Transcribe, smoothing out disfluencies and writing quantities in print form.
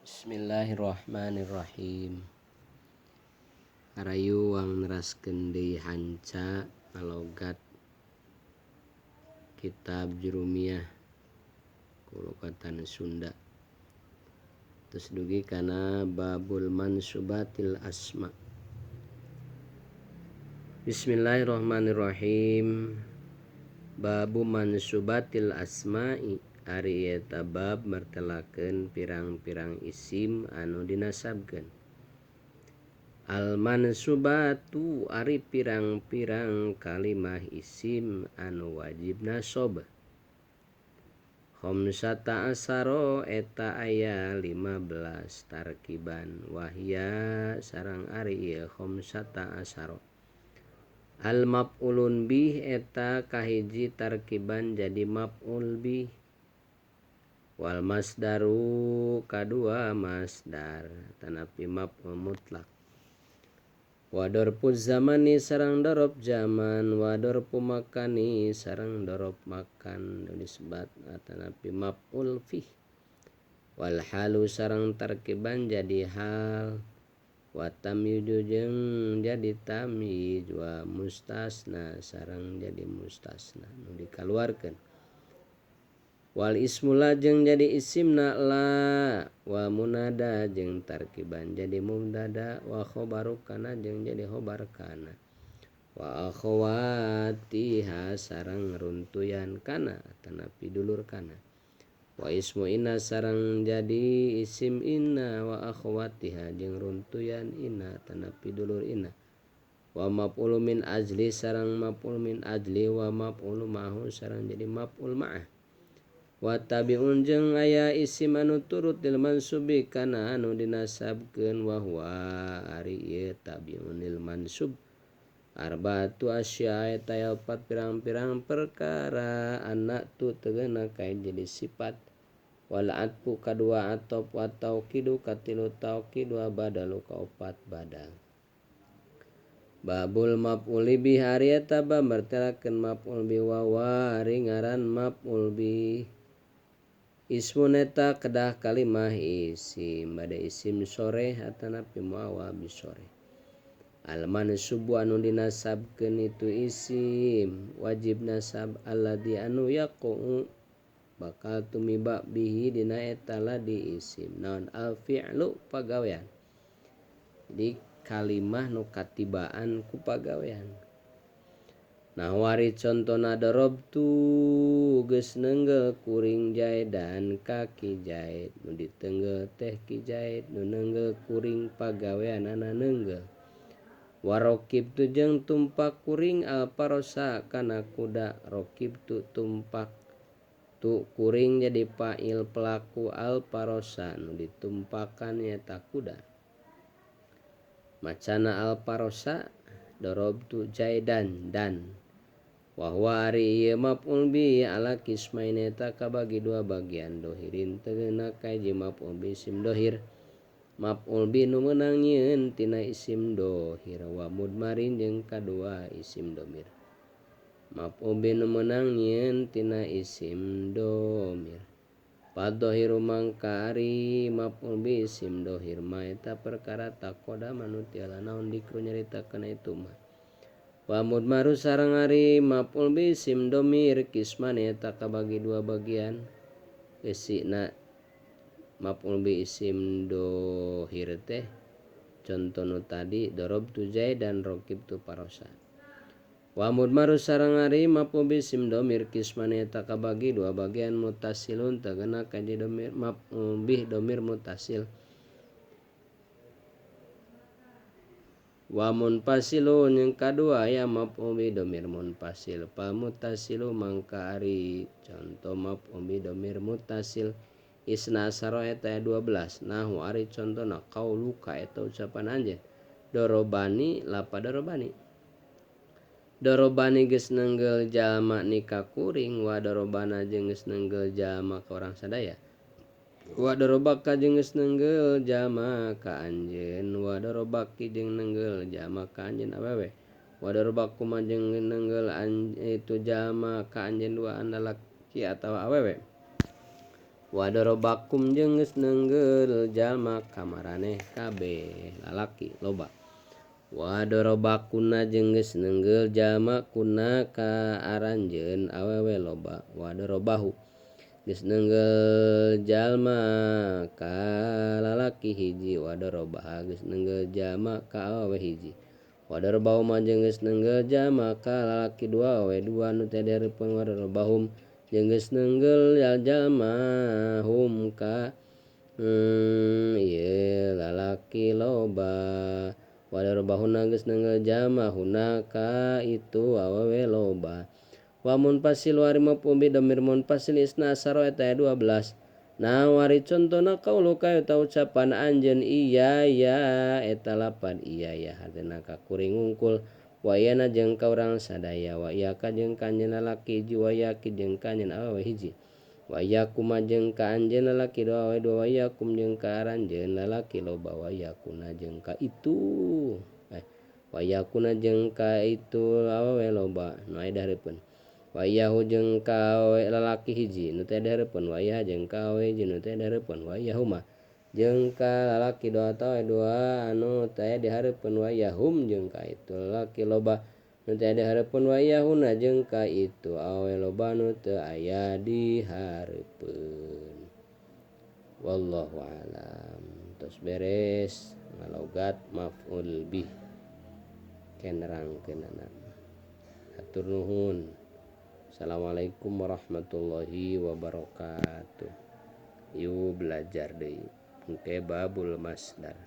Bismillahirrahmanirrahim. Harayu wang neraskeun deui hanca ngalogat kitab Jurumiyah kulukatan Sunda. Terus dugi kana babul mansubatil asma. Bismillahirrahmanirrahim. Babu mansubatil asma'i. Ari eta bab martelakeun pirang-pirang isim anu dinasabkeun. Al mansubatu ari pirang-pirang kalimah isim anu wajib nasob. Khamsata asaro eta aya 15 tarkiban wahya sareng ari ieu khamsata asaro. Al maf'ulun bih eta kahiji tarkiban jadi maf'ul bih. Wal masdaru kadua masdar tanapi maf'ul mutlak. Wa dorpu zamani sareng dorob zaman, wa dorpu makani sareng dorob makan disebat tanapi maf'ul fih. Wal halu sareng tarkiban jadi hal, wa tamyizu jeung jadi tamyiz, wa mustasna sareng jadi mustasna nu dikaluarkeun. Wal ismula jeung jadi isimna la, wa munada jeung tarkiban jadi mubtada, wa khobaru kana jeung jadi khobar kana, wa akhawatiha sareng runtuyan kana tanapi dulur kana, wa ismu inna sareng jadi isim inna, wa akhawatiha jeung runtuyan inna tanapi dulur inna, wa maf'ul min ajli sareng maf'ul min ajli, wa maf'ul ma'hu sareng jadi maf'ul ma'ah. Wa tabi'un jeung aya isim anu turut lil mansubi kana anu dinasabkeun, wa huwa ari ieu tabi'un lil mansub. Arba'atu asya eta aya opat pirang-pirang perkara, anak tu tegeuna kae jadi sifat, wal atfu kadua atop, wa taukidu katilu taukidu, wa badalu kaopat badal. Babul maf'uli bih ari eta bab martelakeun maf'ul bi wa ari ngaran maf'ul bih. Ismun eta kedah kalimah isim bade isim soreh atanapi muawa bisoreh. Al mansubu anu dinasabkeun itu isim wajib nasab alladzi anu yaqu bakal tumiba bihi dina eta ladi isim naon al fi'lu pagawean. Jadi kalimah nu katibaan ku pagawean. Nah wari contona darabtu geus nenggel kuring jaidan ka ki Zaid, nu ditenggel teh ki Zaid, nu nenggel kuring pagaweanana nenggel. Warokib tu jeung tumpak kuring al parosa kana kuda, rokib tu tumpak tu kuring jadi fa'il pelaku al parosa nu ditumpakan nyaeta kuda. Macana al parosa darabtu jaidan dan wahwa ari ieu maf'ul bi ala kismain eta kabagi dua bagian, dohirin tegeuna kaji maf'ul bi isim dohir, maf'ul bi nu meunang nyieun tina isim dohir, wa mudmarin jeung kadua isim domir, maf'ul bi nu meunang nyieun tina isim domir. Padhahiru mangka ari maf'ul bi isim dohir ma eta perkara taqoda manu tiala naon dikru nyaritakeun itu mah. Wa mudmaru sareng ari maf'ul bi isim domir kismane eta kabagi dua bagian, eusina maf'ul bi isim dohir teh conto nu tadi darabtu zaidan raqibtu parosa. Wa mudmaru sareng ari maf'ul bi isim domir kismane eta kabagi dua bagian, mutasilun tegena kaji domir maf'ul bih domir mutasil, wa munfasilun yang kadua aya maf'ul bi domir munfasil. Pa mutasilu mangka ari conto maf'ul bi domir mutasil isna asaro eta 12. Nahu ari contona qauluka eta ucapan anjeun dorobani lapa dorobani, dorobani geus nenggel jalma nikah kuring, wa dorobana jeung geus nenggel jalma ka urang sadaya, wa dorobaka jeung geus nenggel jalma ka anjeun, wa dorobaki jeung nenggel jalma ka anjeun awewe, wa dorobakuma jeung nenggel itu jalma ka anjeun dua lalaki atawa awewe, Wa dorobakum jeung geus neunggeul jalma ka maraneh kabeh lalaki loba. Wa dorobakuna jeung geus neunggeul jalma kuna ka aranjeun awewe loba. Wa dorobahu geus neunggeul jalma ka lalaki hiji. Wa dorobaha geus neunggeul jalma ka awewe hiji. Wa dorobahuma jeung geus neunggeul jalma ka lalaki dua awewe dua nu teu dihareupeun. Wa dorobahum jeung geus neunggeul jalma hum ka ieu lalaki loba. Wa dorobahuna geus neunggeul jalma huna ka itu awewe loba. Wa munfasil wari maf'ul bi dhamir munfasil isna asyara eta 12. Nah wari contona kaulu ka eta ucapan anjeun iya ya eta lapan iya ya hartina ka kuring ngungkul. Wa iyana jeung ka urang sadaya. Wa iya ka jeung ka anjeun lalaki hiji. Wa yaki jeung ka anjeun awewe hiji. Wa iyakuma jeung ka anjeun lalaki dua awewe dua. Wa iyakum jeung ka aranjeun lalaki loba. Wa iyakuna jeung ka itu wa iyakuna jeung ka itu awewe loba nu aya dihareupeun. Wa iyahu jeung ka awewe lalaki hiji nu teu dihareupeun. Wa iyaha jeung ka awewe hiji nu teu dihareupeun. Wa iyahuma jeung ka lalaki dua atawa dua anu teu dihareupeun. Wa iyahum jeung ka itu lalaki loba nu teu dihareupeun. Wa iyahuna jeung ka itu awewe loba nu teu aya dihareupeun. Wallahu alam. Tos beres ngalogat maf'ul bih kenerangkeunana. Hatur nuhun. Assalamualaikum warahmatullahi wabarakatuh. Yuk belajar deui. Engke babul masdar.